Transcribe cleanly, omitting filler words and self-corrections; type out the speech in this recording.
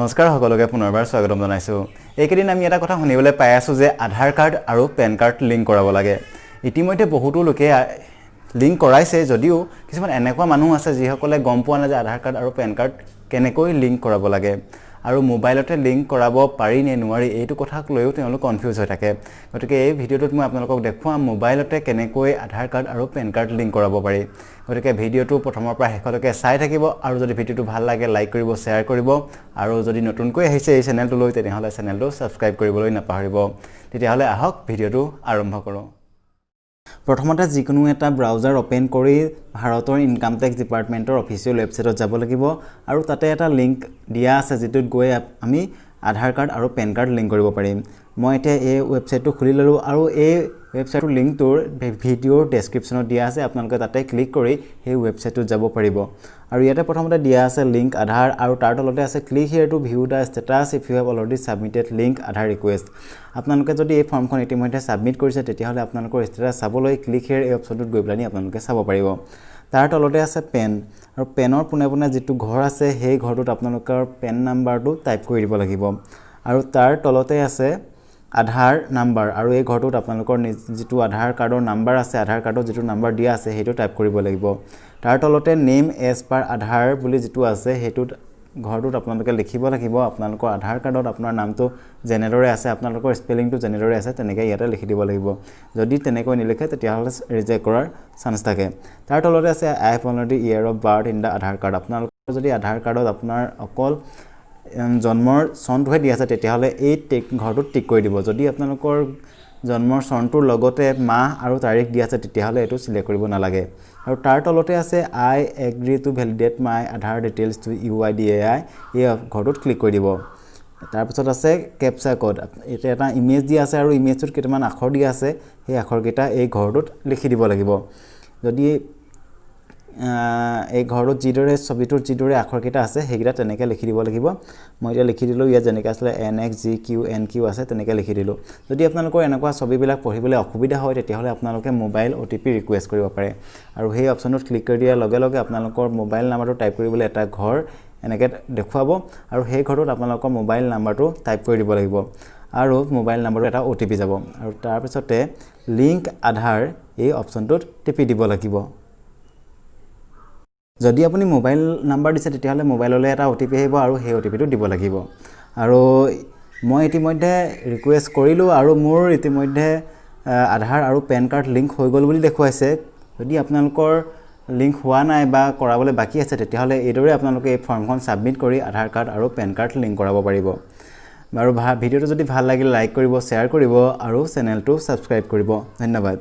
নমস্কাৰ, সকলোকে পুনৰবাৰ স্বাগতম জনাইছোঁ। এইকেইদিন আমি এটা কথা শুনিবলৈ পাই আছোঁ যে আধাৰ কাৰ্ড আৰু পেন কাৰ্ড লিংক কৰাব লাগে। ইতিমধ্যে বহুতো লোকে লিংক কৰাইছে যদিও কিছুমান এনেকুৱা মানুহ আছে যিসকলে গম পোৱা নাই যে আধাৰ কাৰ্ড আৰু পেন কাৰ্ড কেনেকৈ লিংক কৰাব লাগে আৰু মোবাইলতে লিংক কৰাব পাৰি নে নোৱাৰি, এইটো কথাক লৈও তেওঁলোক কনফিউজ হৈ থাকে। গতিকে এই ভিডিঅ'টোত মই আপোনালোকক দেখুৱাম মোবাইলতে কেনেকৈ আধাৰ কাৰ্ড আৰু পেন কাৰ্ড লিংক কৰাব পাৰি। গতিকে ভিডিঅ'টো প্ৰথমৰ পৰা শেষলৈকে চাই থাকিব আৰু যদি ভিডিঅ'টো ভাল লাগে, লাইক কৰিব, শ্বেয়াৰ কৰিব আৰু যদি নতুনকৈ আহিছে এই চেনেলটোলৈ, তেনেহ'লে চেনেলটো ছাবস্ক্ৰাইব কৰিবলৈ নাপাহৰিব। তেতিয়াহ'লে আহক, ভিডিঅ'টো আৰম্ভ কৰোঁ। প্ৰথমতে যিকোনো এটা ব্ৰাউজাৰ অ'পেন কৰি ভাৰতৰ ইনকাম টেক্স ডিপাৰ্টমেণ্টৰ অফিচিয়েল ৱেবছাইটত যাব লাগিব আৰু তাতে এটা লিংক দিয়া আছে, যিটোত গৈ আমি আধাৰ কাৰ্ড আৰু পেন কাৰ্ড লিংক কৰিব পাৰিম। মই এতিয়া এই ৱেবছাইটটো খুলি ল'লোঁ আৰু এই ৱেবছাইটটোৰ লিংকটোৰ ভিডিঅ'ৰ ডেছক্ৰিপশ্যনত দিয়া আছে। আপোনালোকে তাতে ক্লিক কৰি সেই ৱেবছাইটটোত যাব পাৰিব। আৰু ইয়াতে প্ৰথমতে দিয়া আছে লিংক আধাৰ আৰু তাৰ তলতে আছে "Click here to view the status if you have already submitted link Aadhaar request"। আপোনালোকে যদি এই ফৰ্মখন ইতিমধ্যে ছাবমিট কৰিছে, তেতিয়াহ'লে আপোনালোকৰ ষ্টেটাছ চাবলৈ ক্লিক হিয়াৰ এই অপশ্যনটোত গৈ পেলাই আপোনালোকে চাব পাৰিব। তাৰ তলতে আছে পেন আৰু পেনৰ পোনে পোনে যিটো ঘৰ আছে, সেই ঘৰটোত আপোনালোকৰ পেন নাম্বাৰটো টাইপ কৰি দিব লাগিব। আৰু তাৰ তলতে আছে আধাৰ নাম্বাৰ আৰু এই ঘৰটোত আপোনালোকৰ নিজ যিটো আধাৰ কাৰ্ডৰ নাম্বাৰ আছে, আধাৰ কাৰ্ডত যিটো নাম্বাৰ দিয়া আছে, সেইটো টাইপ কৰিব লাগিব। তাৰ তলতে নেম এজ পাৰ আধাৰ বুলি যিটো আছে, সেইটোত ঘৰটোত আপোনালোকে লিখিব লাগিব। আপোনালোকৰ আধাৰ কাৰ্ডত আপোনাৰ নামটো যেনেদৰে আছে, আপোনালোকৰ স্পেলিংটো যেনেদৰে আছে, তেনেকৈ ইয়াতে লিখি দিব লাগিব। যদি তেনেকৈ নিলিখে, তেতিয়াহ'লে ৰিজেক্ট কৰাৰ চান্স থাকে। তাৰ তলতে আছে "I have only year of birth in the Aadhaar card"। আপোনালোকৰ যদি আধাৰ কাৰ্ডত আপোনাৰ অকল জন্মৰ চনটোহে দিয়া আছে, তেতিয়াহ'লে এই টিক ঘৰটোত টিক কৰি দিব। যদি আপোনালোকৰ জন্মৰ চনটোৰ লগতে মাহ আৰু তাৰিখ দিয়া আছে, তেতিয়াহ'লে এইটো চিলেক্ট কৰিব নালাগে। আৰু তাৰ তলতে আছে "I agree to validate my Aadhaar details to UIDAI", এই ঘৰটোত ক্লিক কৰি দিব। তাৰপিছত আছে কেপচা ক'ড। এতিয়া এটা ইমেজ দিয়া আছে আৰু ইমেজটোত কেইটামান আখৰ দিয়া আছে। সেই আখৰকেইটা এই ঘৰটোত লিখি দিব লাগিব। যদি এই ঘৰটোত যিদৰে, ছবিটোত যিদৰে আখৰকেইটা আছে, সেইকেইটা তেনেকৈ লিখি দিব লাগিব। মই এতিয়া লিখি দিলোঁ। ইয়াত যেনেকৈ আছিলে NXGQNQ আছে, তেনেকৈ লিখি দিলোঁ। যদি আপোনালোকৰ এনেকুৱা ছবিবিলাক পঢ়িবলৈ অসুবিধা হয়, তেতিয়াহ'লে আপোনালোকে মোবাইল অ'টিপি ৰিকুৱেষ্ট কৰিব পাৰে আৰু সেই অপশ্যনটোত ক্লিক কৰি দিয়াৰ লগে লগে আপোনালোকৰ মোবাইল নাম্বাৰটো টাইপ কৰিবলৈ এটা ঘৰ এনেকৈ দেখুৱাব আৰু সেই ঘৰটোত আপোনালোকৰ মোবাইল নাম্বাৰটো টাইপ কৰি দিব লাগিব আৰু মোবাইল নাম্বাৰটো এটা অ'টিপি যাব আৰু তাৰপিছতে লিংক আধাৰ এই অপশ্যনটোত টিপি দিব লাগিব। যদি আপুনি মোবাইল নাম্বাৰ দিছে, তেতিয়াহ'লে মোবাইললৈ এটা অ'টিপি আহিব আৰু সেই অ'টিপিটো দিব লাগিব। আৰু মই ইতিমধ্যে ৰিকুৱেষ্ট কৰিলোঁ আৰু মোৰ ইতিমধ্যে আধাৰ আৰু পেন কাৰ্ড লিংক হৈ গ'ল বুলি দেখুৱাইছে। যদি আপোনালোকৰ লিংক হোৱা নাই বা কৰাবলৈ বাকী আছে, তেতিয়াহ'লে এইদৰে আপোনালোকে এই ফৰ্মখন ছাবমিট কৰি আধাৰ কাৰ্ড আৰু পেন কাৰ্ড লিংক কৰাব পাৰিব। বাৰু, ভিডিঅ'টো যদি ভাল লাগিলে, লাইক কৰিব, শ্বেয়াৰ কৰিব আৰু চেনেলটো ছাবস্ক্ৰাইব কৰিব। ধন্যবাদ।